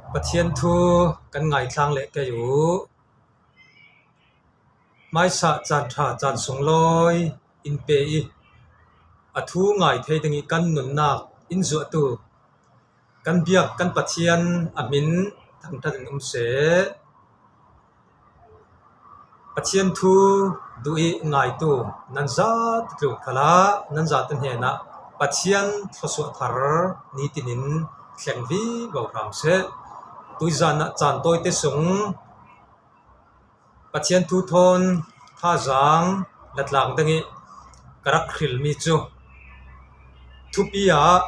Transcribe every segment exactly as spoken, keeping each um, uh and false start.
Pathian thu kan ngaithlang leh kei uh. Hmaisa caan ṭha caan sunglawi in pe i a thu ngai thei ding i kan nunnak in zuahtu kan biak kan Pathian a hmin thangṭhat in um seh. Pathian thu duh i ngaitu nan zate tluk khalah nan zate hnenah Pathian thluasuah thar nitinin thleng vivo hram seh. Tuizan ah caan tawite sung Pathian thu thawn thazaang la tlang ding i ka rak hrilmi cu thupi ah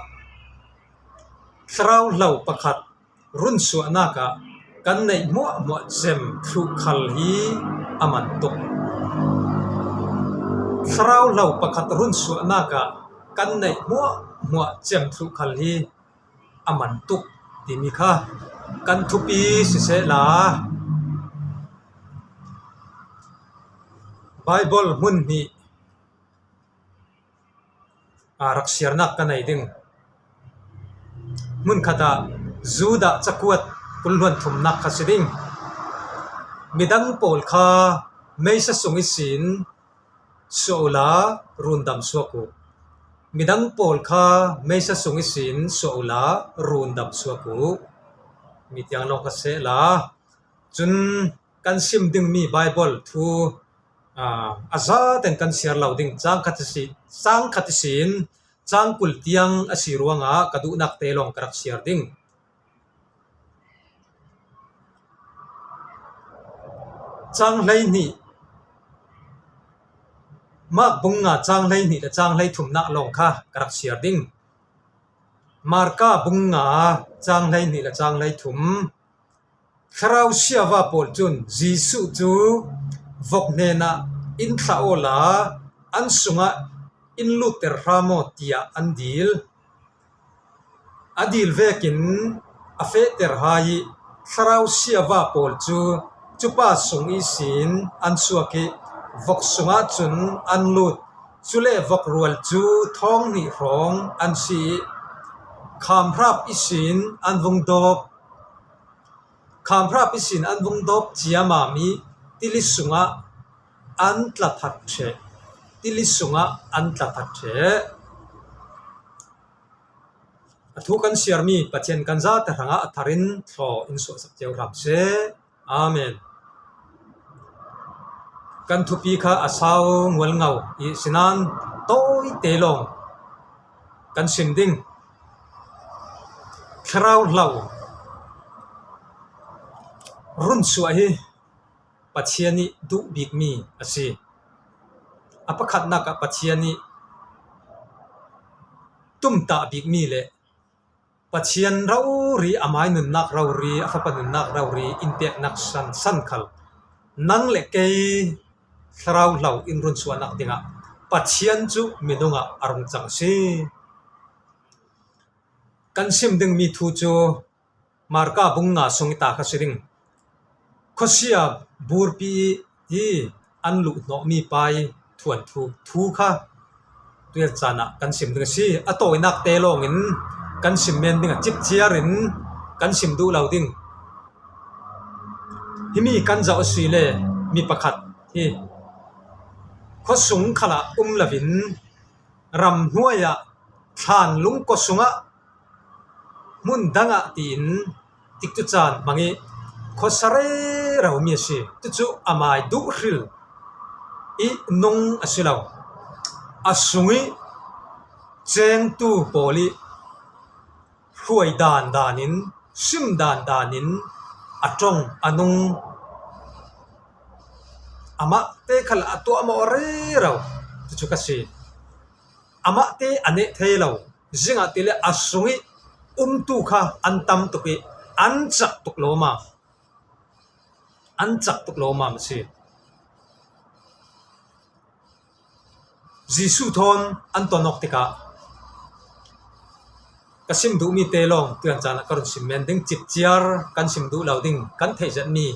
thlarau hlo pakhat runsuahnak ah kan neih hmuahhmuah cem thluh khal hi a man tuk. Thlarau hlo pakhat runsuahnak ah kan neih hmuahhmuah cem thluh khal hi a man tuk timi kha kan thupi sisehla, Baibal hmun hnih aa, rak siarnak ka nei ding. Hmunkhat ah Judah cakuat kul hluan thumnak kha si ding. Midang pawl kha meisa sung ihsin suah uhla rundam suak uh. Midang pawl kha meisa sung ihsin suah uhla rundam suak uh. Mi tiang lawng kha sehla, cun kan sim dingmi Baibal thu aa, a zaten kan siar lo ding, cang khat ihsin, cang khat ihsin, cang kul tiang a si ruangah ka duhnak te lawng ka rak siar ding. Cang hleihnih, Mark bung nga cang hleihnih le cang hleithumnak lawng kha ka rak siar ding. Marka bung nga cang hleihnih le cang hleithum. Thlarau siava pawl cun Jesuh cu vok hnenah in thlah awla an sungah in lutter hram aw tiah an dil. A dil vekin a fehter hai i thlarau siava pawl cu cupa sung ihsin an suak i vok sungah cun an lut. Cule vok rual cu thawng hnih hrawng an si i khamhrap ihsin an vung dawp. Khamhrap ihsin an vung dawp ciamam i tili sungah an tla that ṭheh. Tili sungah an tla that ṭheh. A thu kan siarmi Pathian kan zate hrangah a thar in thlaw in suahsak cio hram seh. Amen. Kan thupi kha a sau ngualngo i sinan tawite lawng kan sim ding. Thlarau hlo runsuah hi Pathian ih duh bikmi a si. A pakhatnak ah Pathian ih tumtah bikmi le Pathian rori, amai nunnak rori, a fapa nunnak rori in peknak san, san khal nang le kei thlarau hlo in runsuahnak dingah Pathian cu minung ah a rung cang a si. Kan sim dingmi thu cu Marka bung nga sung i ta kha si ding. Khuasia burpi i an luhhnawhmi pai thuanthu thu kha tuial caan ah kan sim ding a si. A tawinak te lawngin kan sim men ding a cipciar in kan sim duh lo ding. Himi kan zoh a si le mi pakhat hi khuasung khalah um loin ram hnuai ah thlan lungkaw sungah hmun dangah tiin tikcu caan hmang i khuasa rero mi a si. Cucu amai duh hril i nung a si lo. A sung i cengtu pawl i hruai dan dan in, sim dan dan in a ṭong a nung. Amahte khal a tuahmawh rero. Cucu ka si. Amahte a neh thei lo. Zingah tile a sung i umtu kha an tam tuk i an cak tuk lawmam. An cak tuk lawmam a si. Jesuh thawn an ton awk tikah ka sim duhmi te lawng tuial caan ah ka run sim men ding, cipciar kan sim duh lo ding, kan theih zetmi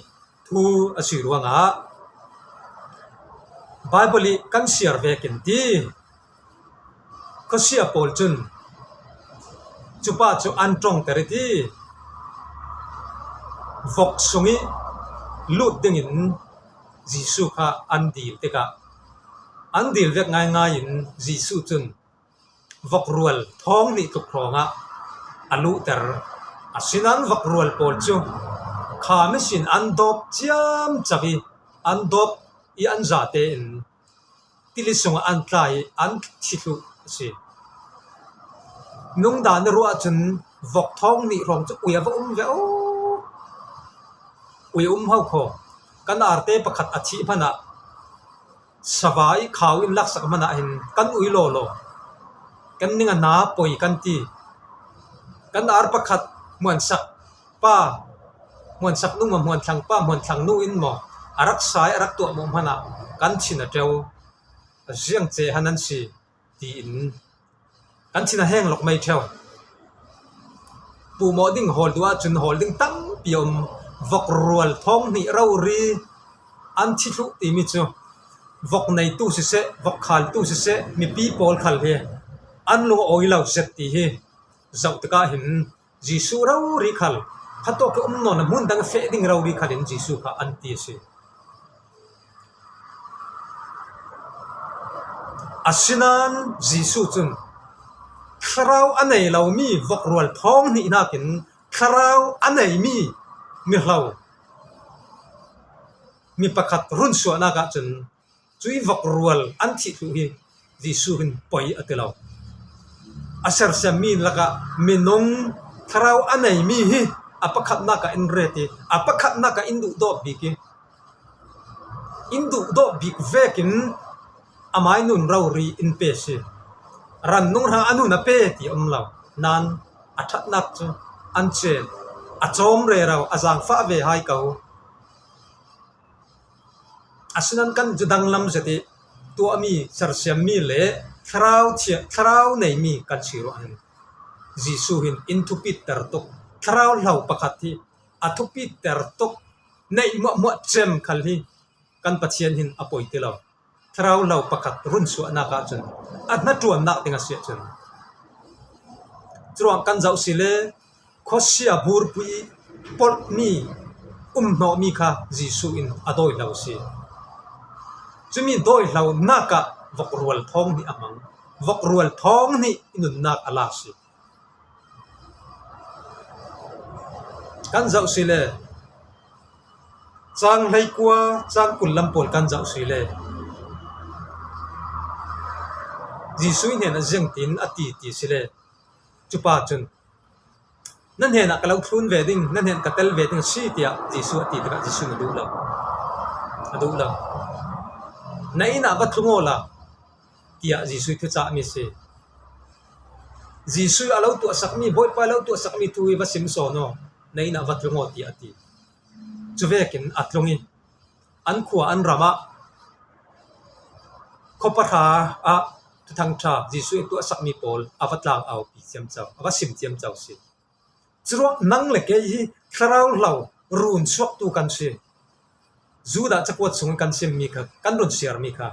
thu a si ruangah Baibal i kan siar vekin ti. Khuasia pawl cun cupa cu an ṭongter i ti. Vok sung i lut dingin Jesuh kha an dil tikah, an dil vek ngaingai in Jesuh cun vokrual thawng hnih tluk hrawngah a luhter. Asinain vokrual pawl cu kha mihsin an dawp ciamco i, an dawp i an zate in tili sungah an tla i an thi thluh a si. Nungdan i ruah ahcun vok thawng hnih hrawng cu ui a va um ve aw. Ui a um ho kho. Kan arte pakhat a thih hmanah sava i khau in laksak hmanah hin kan ui lawlaw, kan ning a na poi kan ti. Kan ar pakhat hmuansak pa, hmuansak nu maw, hmuanthlang pa, hmuanthlang nu in maw, a rak sa i a rak tuahmawh hmanah kan thin a ṭeu, a ziangce han an si, tiin kan thin a heng lawk mai ṭheu. Puhmawh ding hawl duh ahcun hawl ding tampi a um. Vokrual thawng hnih rori an thi thluh timi cu vok neitu siseh, vok khaltu siseh, mipi pawl khal hi an lung a awi lo zet ti hi zoh tikah hin Jesuh rori khal, khatawk i um nawn a hmun dang feh ding rori khal in Jesuh kha an ti a si. Asinain Jesuh cun thlarau a nei lomi vokrual thawng hnih hnakin thlarau a neimi mihlo mi pakhat runsuahnak ahcun cui vokrual an thih thluh hi Jesuh hin poi a ti lo. A sersiammi lakah minung thlarau a neimi hi a pakhatnak ah in ret i a pakhatnak ah in duhdawt bik i in duhdawt bik vekin amai nun rori in pe si. Ran nung hra a nun a pe ti a um lo. Nain a ṭhatnak cu an cen, a cawm rero, a zaangfah ve hai ko. Asinain kan cu danglam zet i tuahmi, sersiammi le thlarau thiah, thlarau neimi kan si ruah hin Jesuh hin in thupiter tuk, thlarau hlo pakhat hi a thupiter tuk neih hmuahhmuah cem khal hi kan Pathian hin a poi ti lo. Thlarau hlo pakhat runsuahnak ahcun a hnaṭuannak ding a si ahcun, curuang kan zoh si le khuasia burpui polhmi umhnawhmi kha Jesuh in a dawi hlo a si. Cumi dawi hlonak ah vokrual thawng hnih a hmang, vokrual thawng hnih i nunnak a la a si. Kan zoh si le cang hleikua, cang kul lam pawl kan zoh si le Jesuh hnen a ziangtin a ti ti si le cupa cun na hnenah ka lo thlun ve ding, na hnen ka tel ve ding a si, tiah Jesuh a ti tikah Jesuh in a duh lo. A duh lo. Na inn ah va tlung awla, tiah Jesuh thucahmi a si. Jesuh a lo tuahsakmi, Bawipa a lo tuahsakmi thu hi va sim sawn aw, na inn ah va tlung aw, tiah a ti. Cuvekin a tlung i an khua an ram ah khuapa hra ah Thuthang ṭha Jesuh i tuahsakmi pawl a va tlang aupi ciamco, a va sim ciamco si. Curuang nang le kei hi thlarau hlo run suaktu kan si. Judah cakuat sung kan simmi kha, kan run siarmi kha,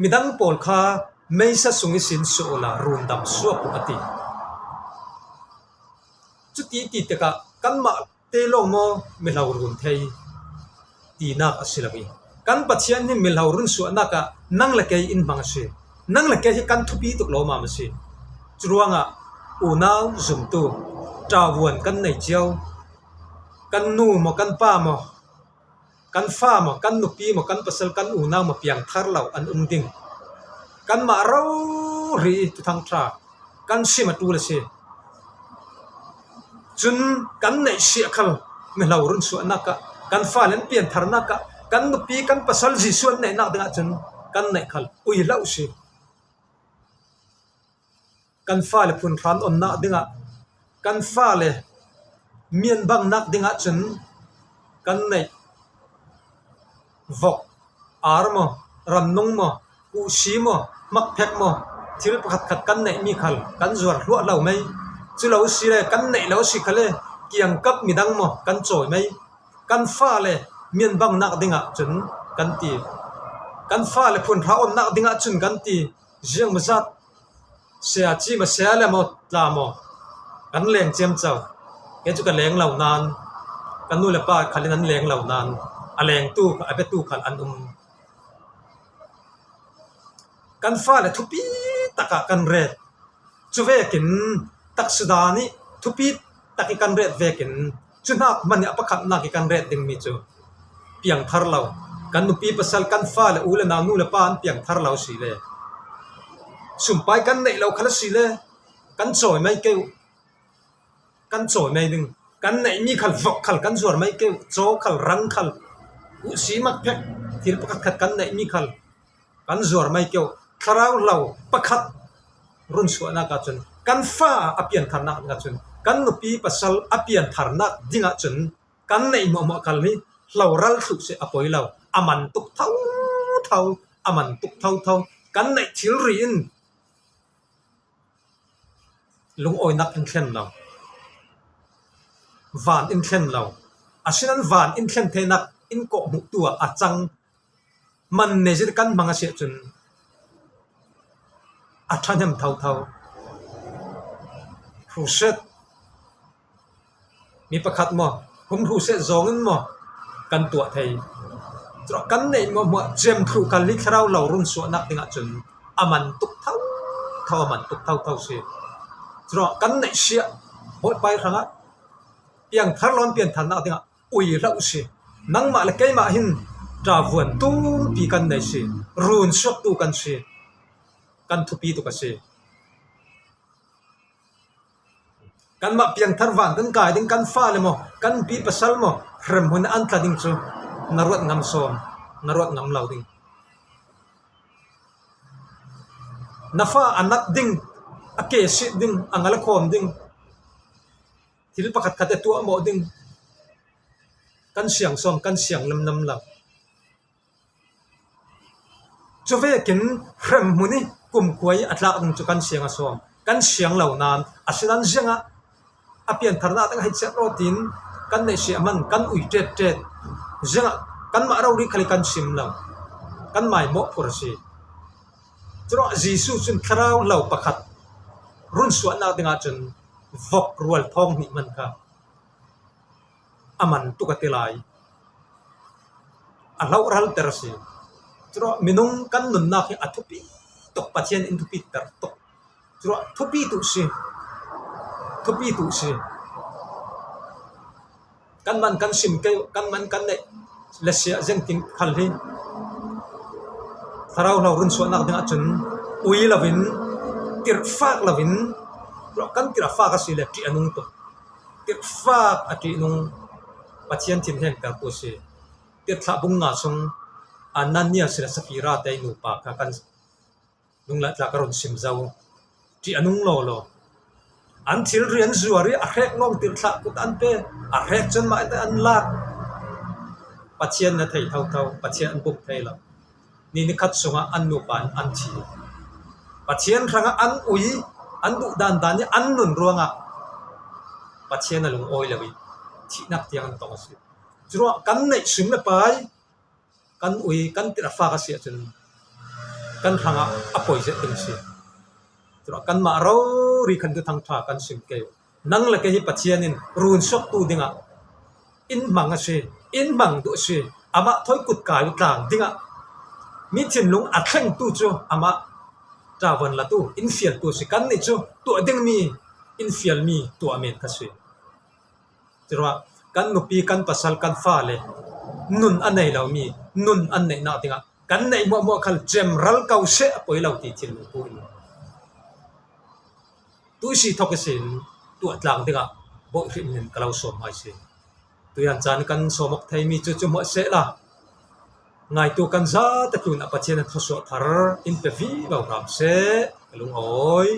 midang pawl kha meisa sung ihsin suah uhla rundam suak uh a ti. Cuti ti tikah kanmah te lawng maw mihlo run thei tinak a si lo i, kan Pathian hi mihlo runsuahnak ah nang le kei in hmang a si. Nang le kei hi kan thupi tuk lawmam a si. Curuangah unau zumtu ṭavuan kan nei cio, kan nu maw, kan pa maw, kan fa maw, kan nupi maw, kan pasal, kan unau maw piangthar lo an um ding. Kanmah rori Thuthang ṭha kan sim a ṭul a si. Cun kan neih siah khal mihlo runsuahnak ah, kan fale an piantharnak ah, kan nupi, kan pasal Jesuh an neihnak dingah cun kan neih khal ui lo si. Kan fale phunhran onnak dingah, kan fale mianbangnak dingah cun kan neih vok, ar maw, ramnung maw, kuhsi maw, hmakphek maw, thil pakhatkhat kan neihmi khal kan zuar hluah lo mei. Cu lo si le kan neih lo si khal le kiangkap midang maw kan cawi mei. Kan fale mianbangnak dingah cun kan ti. Kan fale phunhra onnak dingah cun kan ti. Ziangmazat saya ci maw, saya le maw, tla maw, kan leng ciamco. Kei cu ka leng lo nain Kan nu le pa khalin an leng lo nan, a lengtu, a betu khal an um. Kan fale thupi takah kan ret. Chuvekin taksa dan i thupi tak i kan ret vekin, chu hnak hmanh i a pakhatnak i kan ret dingmi cu piangthar lo. Kan nupi pasal, kan fale u le nau, nu le pa an piangthar lo si le, sumpai kan neih lo khal a si le, kan cawi mai keuh, kan cawi mai ding. Kan neihmi khal vok khal kan zuar mai keuh, caw khal, rang khal, uhsi mak phek, thil pakhatkhat kan neihmi khal kan zuar mai keuh. Thlarau hlo pakhat runsuahnak ahcun, kan fa a piantharnak ding ahcun, kan nupi pasal a piantharnak ding ahcun kan neih hmuahhmuah khal hi hloral thluh seh a poi lo. A man tuk thotho, a man tuk thotho. Kan neih thilri in lungawinak in thlen lo, van in thlen lo. Asinan van in thlen theinak in kawhhmuhtu ah a cang man nezit kan hmang a si ahcun a ṭhahnem thotho. Hruhset, mi pakhat maw, hum hruhset zawng in maw kan tuah thei. Curuah kan neih hmuahhmuah cem thluh khal hi thlarau hlo runsuahnak ding ahcun a man tuk thotho, a man tuk thotho si. Curuah kan neih siah Bawipa hrangah piangthar lo, an piantharnak dingah ui hlah u si. Nangmah le keimah hin ṭavuan tumpi kan nei si, runsuaktu kan si, kan thupi tuk a si. Kanmah piangthar van kan kai ding, kan fale maw, kan pi pasal maw, hremhmun an tla ding cu na ruat ngam sawm, na ruat ngam lo ding. Na fa a nat ding, a ke sih ding, a ngal a khawm ding, thil pakhatkhat a tuahmawh ding kan siang sawm, kan siang lamlam lo. Cuvekin hremhmun i kumkhua i a tlak ding cu kan siang a sawm, kan siang lo nain, asinan ziangah a piantharnak teng hei chiat rawh tiin kan neih siah hman, kan ui ṭetṭet. Ziangah kanmah rori khal i kan sim lo, kan mai mawhphur a si. Curuah Jesuh cun thlarau hlo pakhat runsuahnak ding ahcun vok rual thawng hnih hman kha a man tuk a ti lai. A hlohralter a si. Curuah minung kan nunnak hi a thupi tuk, Pathian in thupiter tuk. Curuah thupi tu si. Thupi tu si. Kanmah kan sim keuh, kanmah kan neih le siah zengtin khal hi thlarau hlo runsuahnak ding ahcun ui loin, tirhfak loin, curuah kan tirhfak a si le ṭih a nung tuk. Tirhfak a ṭihnung Pathian thinhengtertu a si. Tirhthlah bung nga sung Anania le Safira te nupa kha kan nung le tlak a run sim zo. Ṭih a nung lawlaw. An thilri an zuar i a hrek lawng tirhthlah kut an pe, a hrek cun mah an lak. Pathian na thei thotho, Pathian an bum thei lo. Ni nikhat sungah an nupa in an thi. Pathian hrangah an ui, an duh dandan i an nun ruangah Pathian a lungawi lo i thihnak tiang an tong a si. Curuah kan neih sum le pai, kan ui, kan tirhfak a si ahcun kan hrangah a poi zet ding a si. Curuah kanmah rori khan Thuthang ṭha kan sim keuh. Nang le kei hi Pathian in runsuaktu dingah in hmang a si, in hmang duh a si. Amah thawi kut kai u tlang dingah mi thinlung a thlengtu cu amah ṭavuan latu, in fialtu a si. Kannih cu tuah dingmi, in fialmi tuah men kha si. Curuah kan nupi, kan pasal, kan fale nun a nei lomi nun an neihnak dingah kan neih hmuahhmuah khal cemral ko seh a poi lo ti thinlung in tuihsi thok ihsin tuah tlang dingah bawh hrimhrim ka lo sawm hai si. Tuihan caan kan sawm awk theimi cu cu hmuah sehla, ngaitu kan zate tlunah Pathian a thluasuah thar in pe vivo hram seh. Ka lungawi.